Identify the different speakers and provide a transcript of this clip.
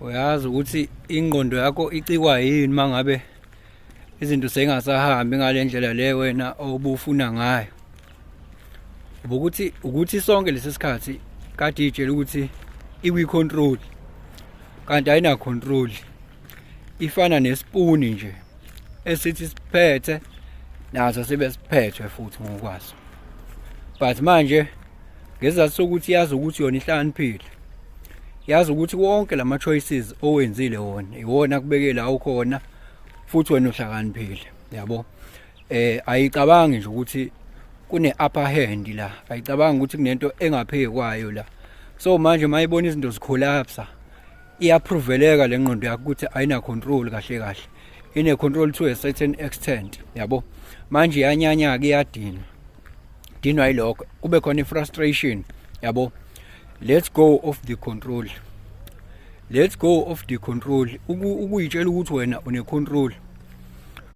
Speaker 1: Uyazi ukuthi ingqondo yakho icikwa yini mangabe izinto sengasahambi ngalendlela le wena obufuna ngayo. Ukuthi ukuthi sonke lesi sikhathi kade ijela ukuthi ikwi control, kanti ayina control. Ifana nesipuni nje esithi siphethe naso sibe siphethwe futhi ngokwaso. But manje ngesizathu sokuthi yazi ukuthi yona ihlakaniphile, yazi ukuthi wonke lama choices owenzile wona iwona kubeke la ukhona, futhi wena uhlakaniphile, yabo. Ayicabangi nje ukuthi kune upper hand la, ayicabangi ukuthi kunento engapheki kwayo la. So manje mayibona izinto zicollapse, iyaproveleka le ngqondo yakho ukuthi ayina control kahle kahle, ine control to a certain extent, yabo. Manje iyanyanya ke, iyadina, dinwa yilokho, kube khona ifrustration, yabo. Let's go of the control, let's go of the control. Ukuyitshela ukuthi wena une control.